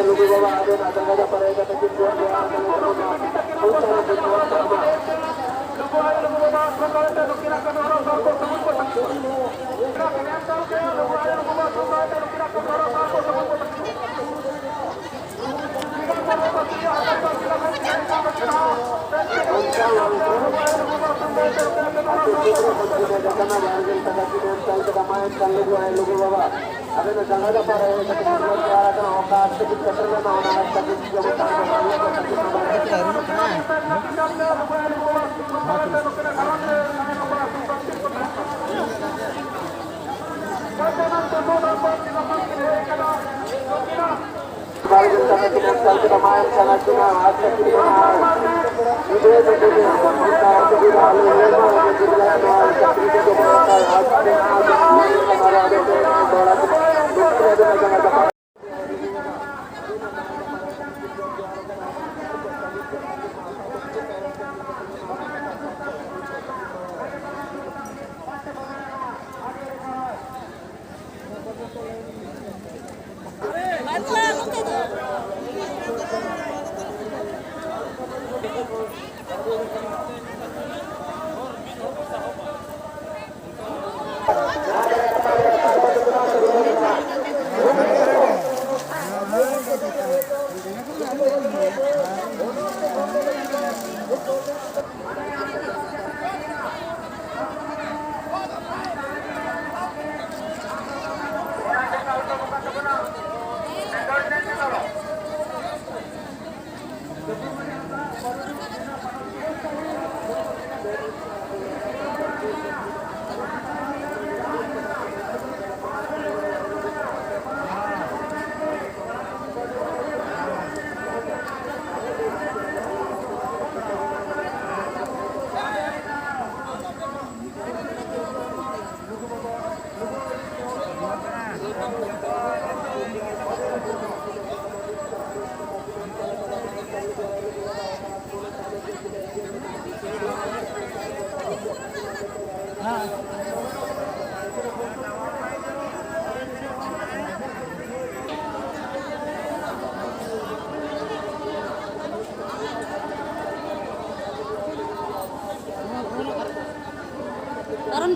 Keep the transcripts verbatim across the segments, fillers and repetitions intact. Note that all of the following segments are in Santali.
ᱞᱩᱜᱩ ᱵᱟᱵᱟ ᱟᱵᱮᱱᱟᱜ ᱡᱟᱸᱜᱟ ᱡᱟᱯᱟᱜ ᱨᱮ ᱠᱟᱛᱮ ᱠᱤᱱ ᱡᱚᱦᱟᱨ ᱡᱚᱦᱟᱨ ᱟᱠᱟᱱᱟ᱾ ᱟᱹᱰᱤ ᱥᱩᱠᱨᱤ ᱠᱚ ᱪᱤᱱᱦᱟᱹ ᱟᱠᱟᱱᱟ, ᱵᱟᱨ ᱜᱮᱞ ᱴᱟᱠᱟ ᱪᱤᱱᱦᱟᱹ ᱮᱢ ᱪᱟᱞ ᱠᱮᱫᱟ, ᱢᱟᱭ ᱮᱢ ᱪᱟᱞ ᱞᱩᱜᱩ ᱟᱭᱳ ᱞᱩᱜᱩ ᱵᱟᱵᱟ᱾ ᱟᱵᱮᱱ ᱫᱚ ᱡᱟᱸᱜᱟ ᱡᱟᱯᱟᱜ ᱨᱮ ᱦᱮᱡ ᱠᱟᱛᱮ ᱠᱤᱱ ᱡᱚᱦᱟᱨ ᱟᱠᱟᱱᱟ, ᱚᱠᱟ ᱟᱥᱛᱮ ᱠᱤᱱ ᱥᱮᱴᱮᱨ ᱞᱮᱱᱟ, ᱚᱱᱟ ᱟᱥᱛᱮ ᱠᱤᱱ ᱡᱚᱢ ᱠᱟᱜ ᱠᱟᱱᱟ᱾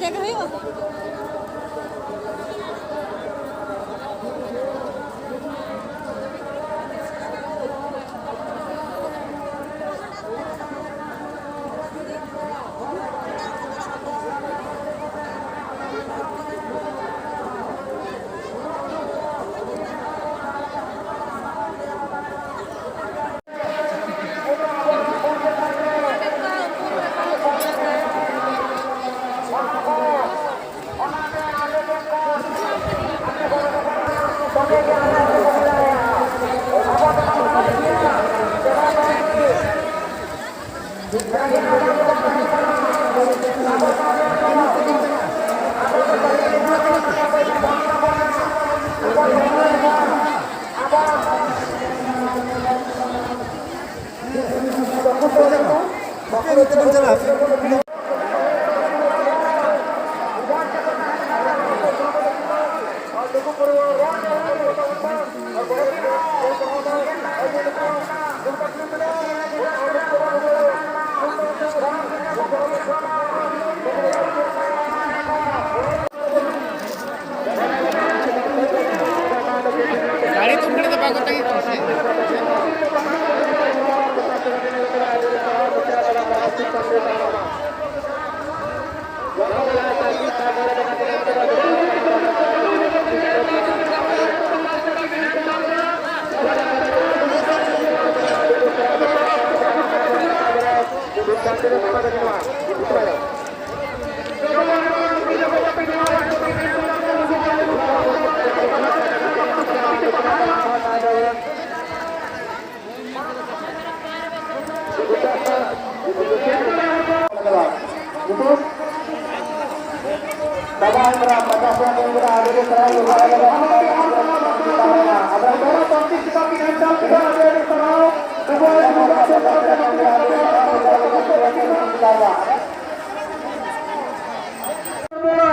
ᱡᱟᱭᱜᱟ ᱦᱩᱭᱩᱜᱼᱟ᱾ ᱜᱟᱹᱲᱤ ᱛᱚ ᱚᱱᱠᱟ ᱫᱚ ᱵᱟᱠᱚ ᱛᱟᱸᱜᱤ ᱠᱚᱣᱟ ᱥᱮ᱾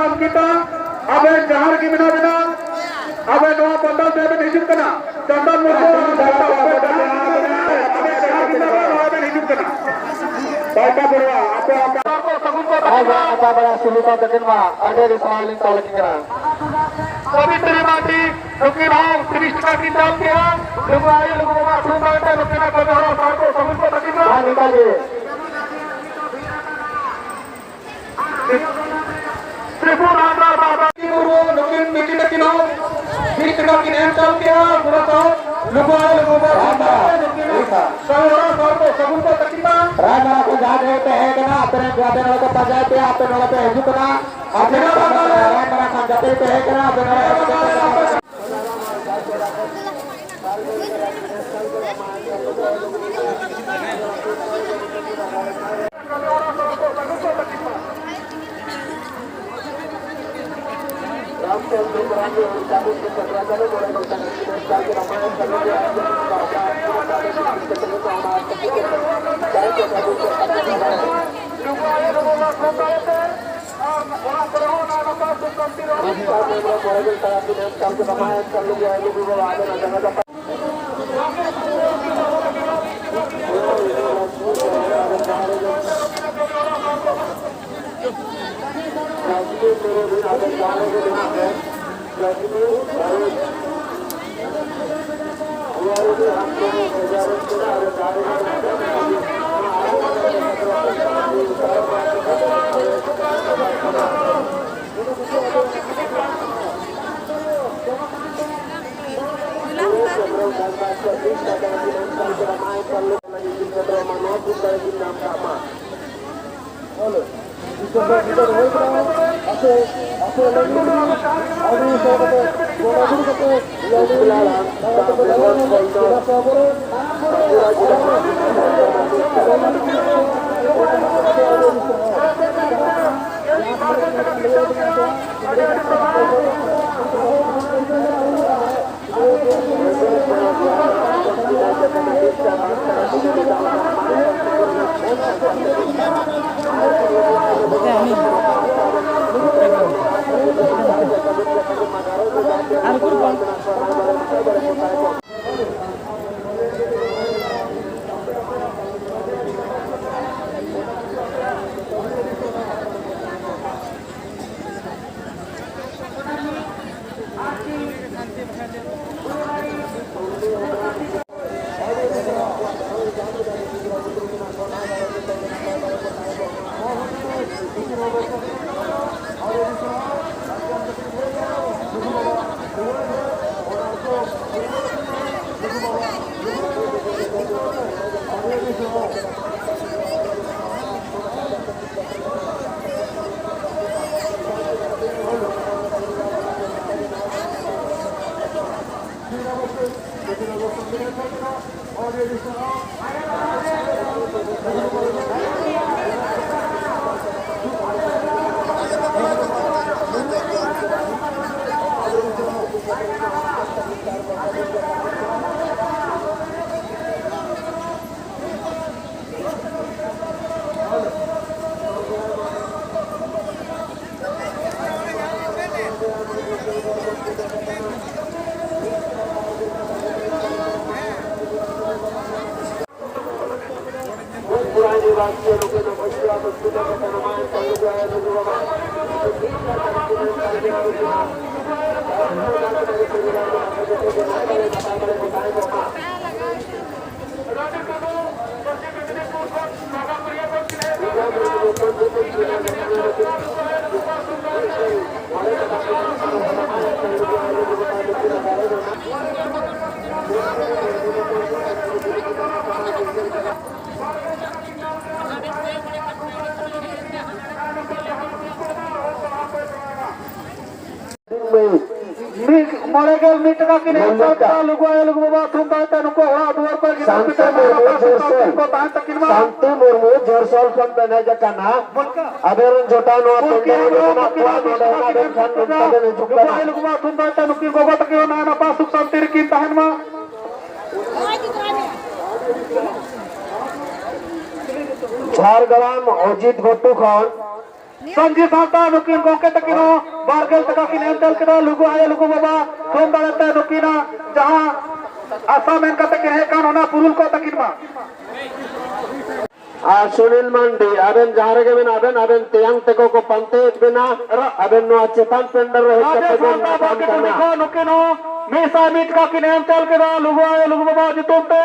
ᱚᱝᱠᱤᱛᱟ, ᱟᱵᱮᱱ ᱡᱟᱦᱟᱸ ᱨᱮᱜᱮ ᱢᱮᱱᱟᱜ ᱵᱮᱱᱟ, ᱟᱵᱮᱱ ᱱᱚᱣᱟ ᱯᱟᱱᱰᱟᱞ ᱥᱮᱫ ᱵᱮᱱ ᱦᱤᱡᱩᱜ ᱠᱟᱱᱟ᱾ ᱪᱚᱱᱫᱚᱱ ᱢᱩᱨᱢᱩ, ᱟᱵᱮᱱ ᱡᱟᱦᱟᱸ ᱨᱮᱜᱮ ᱢᱮᱱᱟᱜ ᱵᱮᱱᱟ, ᱱᱚᱣᱟ ᱵᱮᱱ ᱦᱤᱡᱩᱜ ᱠᱟᱱᱟ᱾ ᱯᱟᱭᱠᱟ ᱵᱚᱲᱩᱣᱟ, ᱟᱯᱮ ᱚᱠᱟ ᱟᱨ ᱵᱟᱝ ᱦᱟᱛᱟᱣ ᱵᱟᱲᱟ ᱥᱩᱞᱩᱠᱟ ᱛᱟᱹᱠᱤᱱ ᱢᱟ ᱟᱹᱰᱤ ᱟᱹᱰᱤ ᱥᱟᱨᱦᱟᱣ ᱞᱤᱧ ᱪᱟᱞ ᱟᱹᱠᱤᱱ ᱠᱟᱱᱟ᱾ ᱥᱟᱵᱤᱛᱨᱤ ᱢᱟᱨᱰᱤ, ᱱᱩᱠᱤᱱ ᱦᱚᱸ ᱛᱤᱨᱤᱥ ᱴᱟᱠᱟ ᱠᱤᱱ ᱪᱟᱞ ᱠᱮᱜᱼᱟ᱾ ᱱᱩᱠᱩ ᱟᱭᱳ ᱞᱩᱜᱩ ᱵᱟᱵᱟ ᱛᱷᱩᱢ ᱵᱟᱝᱛᱮ ᱱᱩᱠᱤᱱᱟᱜ ᱠᱟᱹᱢᱤ ᱦᱚᱨᱟ ᱥᱟᱨ ᱠᱚ ᱥᱟᱹᱜᱩᱱ ᱠᱚ ᱛᱟᱹᱠᱤᱱ ᱢᱟ᱾ ᱟᱨ ᱱᱚᱝᱠᱟ ᱜᱮ ᱥᱨᱤᱯᱩᱨ ᱦᱟᱸᱥᱫᱟ ᱵᱟᱵᱟ ᱢᱩᱨᱢᱩ, ᱱᱩᱠᱤᱱ ᱵᱤᱴᱤ ᱛᱟᱹᱠᱤᱱ ᱦᱚᱸ ᱢᱤᱫ ᱴᱟᱠᱟ ᱠᱤᱱ ᱮᱢ ᱪᱟᱞ ᱠᱮᱜᱼᱟ᱾ ᱜᱚᱲᱚ ᱥᱟᱶ ᱱᱩᱠᱩ ᱟᱭᱳ ᱞᱩᱜᱩ ᱵᱟᱵᱟ ᱛᱷᱩᱢ ᱵᱟᱝᱛᱮ ᱱᱩᱠᱤᱱᱟᱜ ᱠᱟᱹᱢᱤ ᱦᱚᱨᱟ ᱥᱟᱨ ᱠᱚ ᱥᱟᱹᱜᱩᱱ ᱠᱚ ᱛᱟᱹᱠᱤᱱ ᱢᱟ᱾ ᱨᱟᱡᱽ ᱢᱟᱨᱟ ᱠᱚ ᱡᱟᱦᱟᱸ ᱴᱷᱮᱱ ᱯᱮ ᱦᱮᱡ ᱠᱟᱱᱟ, ᱟᱯᱮ ᱨᱮᱱ ᱜᱟᱛᱮ ᱱᱚᱰᱮ ᱠᱚ ᱯᱟᱸᱡᱟᱭᱮᱫ ᱯᱮᱭᱟ, ᱟᱯᱮ ᱱᱚᱰᱮ ᱯᱮ ᱦᱤᱡᱩᱜ ᱠᱟᱱᱟ᱾ ᱟᱯᱮ ᱱᱚᱰᱮ ᱯᱮ ᱦᱮᱡ ᱠᱟᱱᱟ, ᱟᱯᱮ ᱱᱚᱰᱮ ᱯᱮ ᱦᱤᱡᱩᱜ ᱠᱟᱱᱟ᱾ ᱢᱤᱫ ᱢᱚᱬᱮ ᱜᱮᱞ ᱢᱤᱫ ᱴᱟᱠᱟ ᱠᱤᱱ ᱮᱢ ᱥᱟᱹᱛ ᱠᱮᱫᱟ᱾ ᱞᱩᱜᱩ ᱟᱭᱳ ᱞᱩᱜᱩ ᱵᱟᱵᱟ ᱛᱷᱩᱢ ᱫᱟᱲᱮ ᱛᱮ ᱱᱩᱠᱩ ᱚᱲᱟᱜ ᱫᱩᱣᱟᱹᱨ ᱠᱚ ᱜᱤᱫᱟᱹᱨ ᱥᱟᱱᱛᱤ ᱯᱤᱫᱟᱹᱨ ᱢᱩᱨᱢᱩ ᱱᱟᱯᱟᱭ ᱥᱩᱠ ᱡᱷᱟᱹᱨᱥᱚᱞ᱾ ᱥᱟᱱᱛᱤ ᱠᱚ ᱛᱟᱦᱮᱱ ᱛᱟᱹᱠᱤᱱ ᱢᱟ᱾ ᱥᱟᱱᱛᱤ ᱢᱩᱨᱢᱩ ᱡᱷᱟᱹᱨᱥᱚᱞ ᱠᱷᱚᱱ ᱵᱮᱱ ᱦᱮᱡ ᱟᱠᱟᱱᱟ᱾ ᱟᱵᱮᱱ ᱨᱮᱱ ᱡᱚᱴᱟᱣ ᱱᱚᱣᱟ ᱩᱱᱠᱤᱱ ᱯᱮᱱᱰᱮᱞ ᱨᱮ ᱦᱚᱸ ᱢᱮᱱᱟᱜ ᱱᱩᱠᱤᱱ ᱠᱚᱣᱟ, ᱦᱚᱸ ᱱᱚᱰᱮ ᱦᱚᱸ ᱟᱵᱮᱱ ᱴᱷᱮᱱ ᱞᱩᱜᱩ ᱟᱭᱳ ᱞᱩᱜᱩ ᱵᱟᱵᱟ ᱛᱷᱩᱢ ᱫᱟᱲᱮ ᱛᱮ ᱱᱩᱠᱤᱱ ᱜᱚᱜᱚ ᱛᱟᱹᱠᱤᱱ ᱦᱚᱸ ᱱᱟᱭ ᱱᱟᱯᱟᱭ ᱥᱩᱠ ᱥᱟᱱᱛᱤ ᱨᱮᱠᱤᱱ ᱛᱟᱦᱮᱱ ᱢᱟ᱾ ᱡᱷᱟᱲᱜᱨᱟᱢ ᱚᱡᱤᱛ ᱜᱷᱚᱴᱩ ᱠᱷᱚᱱ ᱥᱟᱸᱜᱮ ᱥᱟᱶᱛᱟ ᱱᱩᱠᱤᱱ ᱜᱚᱢᱠᱮ ᱛᱟᱹᱠᱤᱱ ᱦᱚᱸ ᱵᱟᱨ ᱜᱮᱞ ᱴᱟᱠᱟ ᱠᱤᱱ ᱮᱢ ᱪᱟᱞ ᱠᱮᱫᱟ᱾ ᱞᱩᱜᱩ ᱟᱭᱳ ᱞᱩᱜᱩ ᱵᱟᱵᱟ ᱛᱷᱩᱢ ᱫᱟᱲᱮ ᱛᱮ ᱱᱩᱠᱤᱱᱟᱜ ᱡᱟᱦᱟᱸ ᱟᱥᱟ ᱢᱮᱱ ᱠᱟᱛᱮ ᱠᱤᱱ ᱦᱮᱡ ᱟᱠᱟᱱ, ᱚᱱᱟ ᱯᱩᱨᱩᱱ ᱠᱚᱜ ᱛᱟᱹᱠᱤᱱ ᱢᱟ᱾ ᱟᱨ ᱥᱩᱱᱤᱞ ᱢᱟᱱᱰᱤ, ᱟᱵᱮᱱ ᱡᱟᱦᱟᱸ ᱨᱮᱜᱮ ᱢᱮᱱᱟᱜ ᱵᱮᱱ, ᱟᱵᱮᱱ ᱛᱮᱭᱟᱝ ᱛᱮᱠᱚ ᱠᱚ ᱯᱟᱱᱛᱮᱭᱮᱫ ᱵᱮᱱᱟ, ᱟᱵᱮᱱ ᱱᱚᱣᱟ ᱪᱮᱛᱟᱱ ᱯᱮᱱᱰᱮᱞ ᱨᱮ ᱦᱮᱡ ᱥᱟᱸᱜᱮ ᱠᱟᱛᱮ ᱵᱮᱱ ᱥᱟᱶᱛᱟ ᱧᱟᱯᱟᱢ ᱵᱷᱟᱹᱜᱤ ᱠᱟᱱᱟ᱾ ᱵᱩᱰᱷᱤ ᱠᱚ ᱱᱩᱠᱤᱱ ᱦᱚᱸ ᱢᱤᱫ ᱥᱟᱭ ᱢᱤᱫ ᱴᱟᱠᱟ ᱠᱤᱱ ᱮᱢ ᱪᱟᱞ ᱠᱮᱫᱟ ᱞᱩᱜᱩ ᱟᱭᱳ ᱞᱩᱜᱩ ᱵᱟᱵᱟ ᱧᱩᱛᱩᱢ ᱛᱮ᱾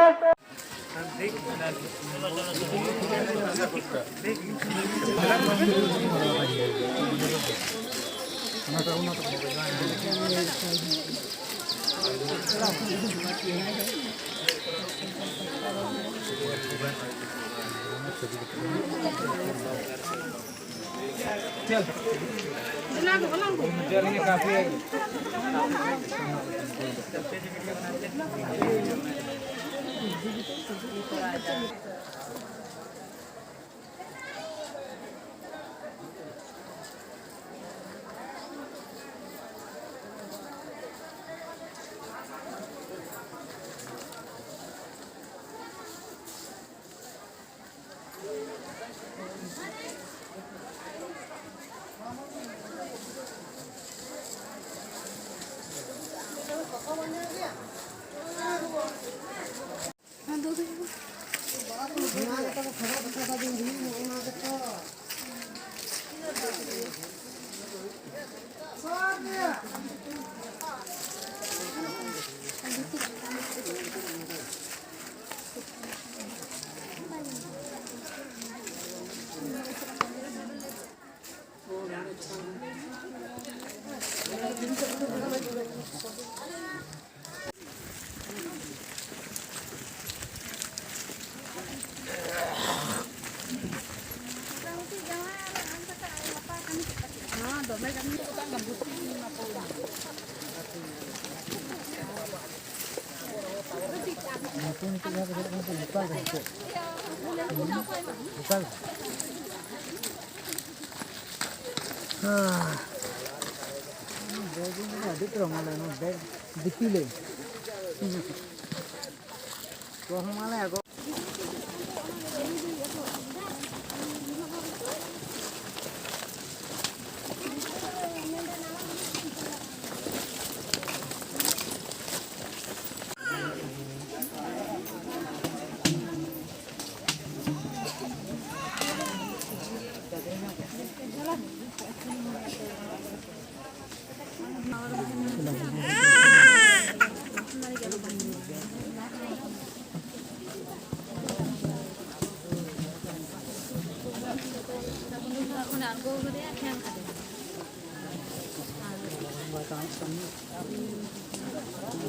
ᱟᱹᱰᱤ ᱛᱚ ᱢᱟᱱᱮ ᱱᱚᱣᱟ ᱵᱮᱜᱽ ᱫᱤᱯᱤᱞᱟᱹᱧ᱾ ᱠᱚᱦᱚᱸ ᱢᱟᱱᱮ ᱟᱜᱚ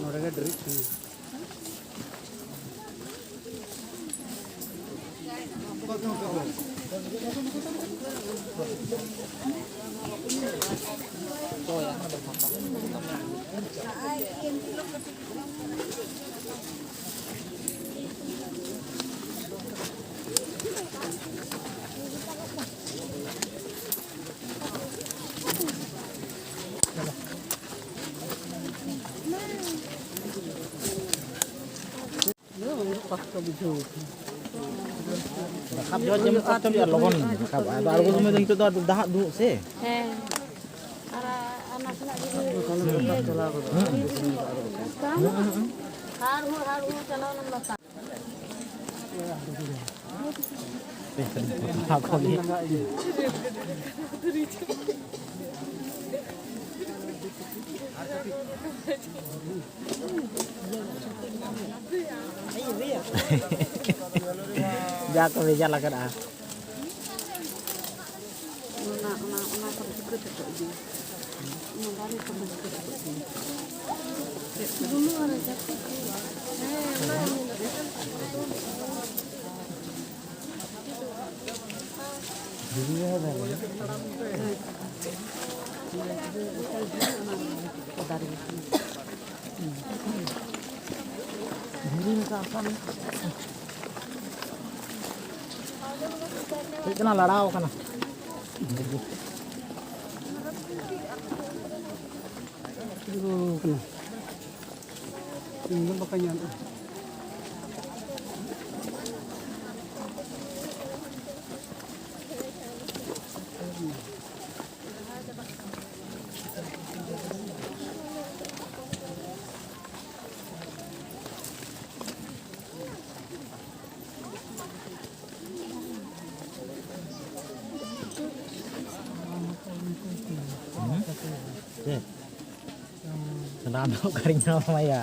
ᱱᱚᱰᱮ ᱜᱮ ᱰᱮᱨᱤᱜ ᱠᱟᱱᱟ᱾ ᱵᱟᱠᱚ ᱵᱩᱡᱷᱟᱹᱣ ᱠᱟᱱᱟ᱾ ᱨᱟᱠᱟᱵ ᱡᱚᱦᱚᱜ ᱡᱮᱢᱚᱱ ᱥᱟᱵ ᱪᱟᱵᱤᱜᱼᱟ, ᱞᱚᱜᱚᱱ ᱨᱟᱠᱟᱵᱼᱟ᱾ ᱟᱫᱚ ᱟᱬᱜᱚ ᱥᱚᱢᱚᱭ ᱫᱚ ᱱᱤᱛᱚᱜ ᱫᱚ ᱟᱨ ᱫᱟᱦᱟᱜ ᱫᱩᱲᱩᱵ ᱥᱮ᱾ ᱦᱮᱸ᱾ ᱟᱨ, ᱟᱨ ᱱᱟᱥᱮᱱᱟᱜ ᱡᱩᱫᱤ ᱦᱩᱸ᱾ ᱦᱟᱲ ᱦᱩᱲ, ᱦᱟᱲ ᱦᱩᱲ ᱪᱟᱞᱟᱣ ᱞᱮᱱ ᱞᱟᱛᱟᱨ᱾ ᱡᱟ ᱠᱚ ᱵᱷᱮᱡᱟ ᱞᱟᱜᱟᱜᱼᱟ᱾ ᱚᱱᱟ, ᱚᱱᱟ, ᱚᱱᱟ ᱠᱚᱫᱚ ᱪᱤᱠᱟᱹ ᱛᱮᱠᱚ ᱤᱫᱤᱭᱟ? ᱚᱱᱟ ᱫᱟᱨᱮ ᱠᱚᱫᱚ ᱪᱤᱠᱟᱹ ᱛᱮᱠᱚ ᱤᱫᱤᱭᱟ? ᱫᱟᱨᱮ ᱫᱷᱤᱨᱤ ᱢᱮᱥᱟ ᱟᱥᱟᱢ᱾ ᱪᱮᱫ ᱠᱟᱱᱟ, ᱞᱟᱲᱟᱣ ᱠᱟᱱᱟ᱾ ᱤᱧ ᱫᱚ ᱵᱟᱠᱚ ᱧᱟᱢᱮᱜᱼᱟ᱾ ᱚᱱᱟ ᱫᱚ ᱚᱠᱟᱨᱤᱧ ᱧᱟᱢᱟᱭᱟ?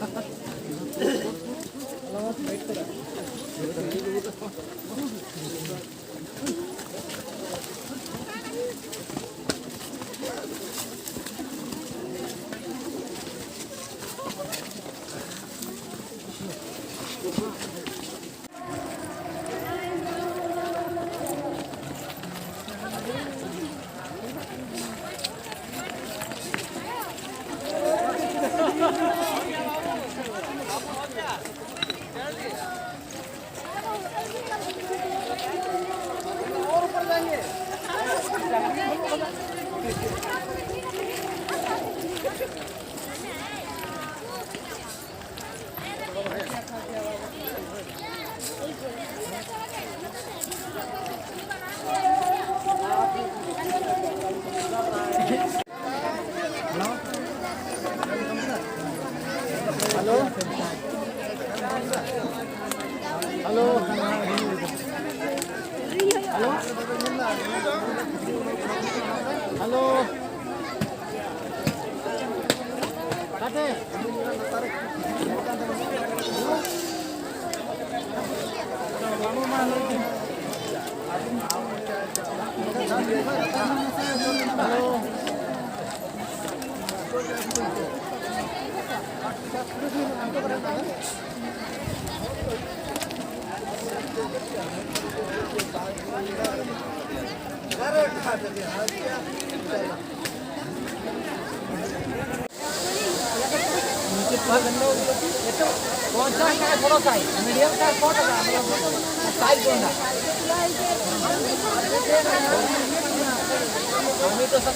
ᱦᱮᱞᱳ᱾ ᱦᱮᱞᱳ᱾ ᱦᱮᱞᱳ᱾ ᱦᱮᱞᱳ᱾ ᱚᱠᱟᱛᱮ? ᱦᱮᱞᱳ᱾ नीचे पूरा गंदा हो गया। ये तो कौन सा है, बड़ा साइज, मीडियम साइज, छोटा साइज, मतलब साइज कौन सा? अभी तो सब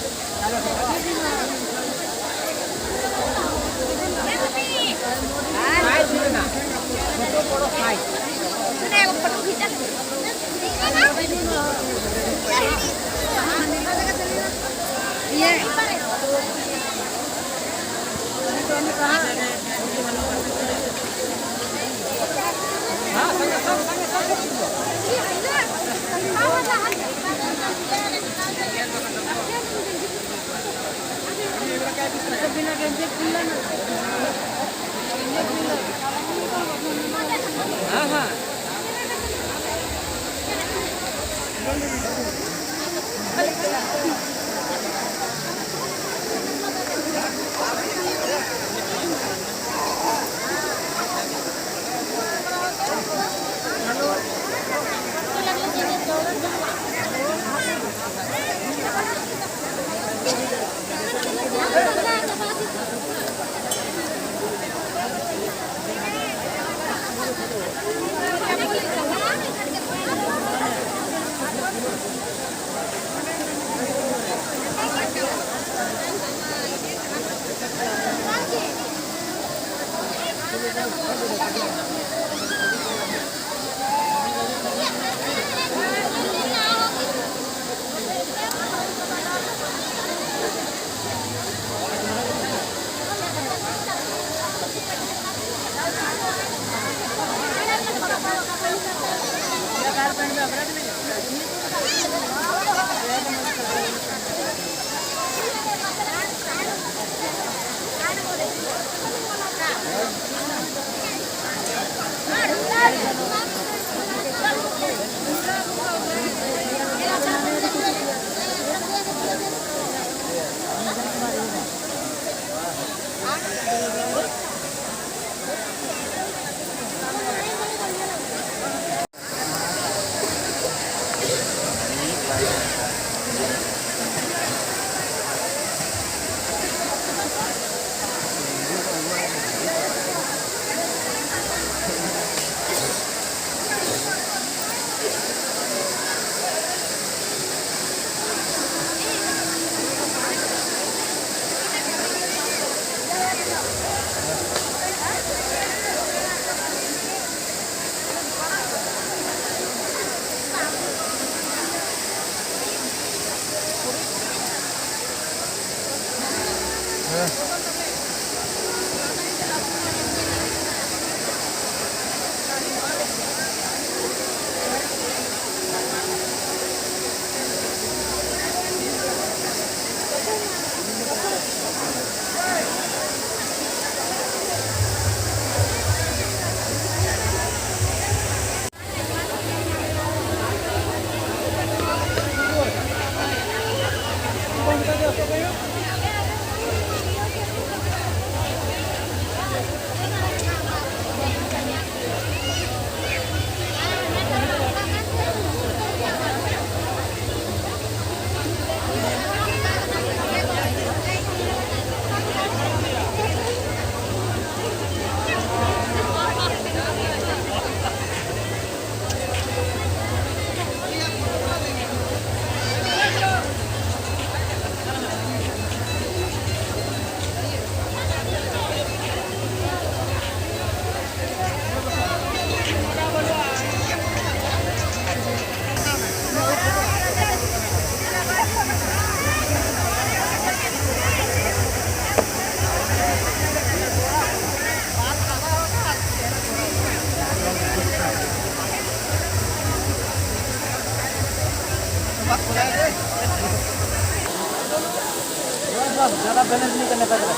बस, बस, ज्यादा बैलेंस नहीं करने पड़ रहा।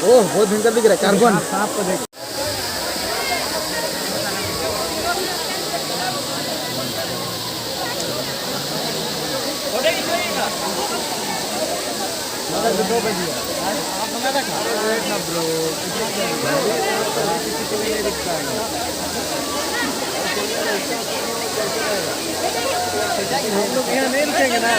ओह, बहुत भयंकर दिख रहा है, कार्बन। सांप, सांप को देख। हम लोग यहाँ नहीं रुकेंगे ना।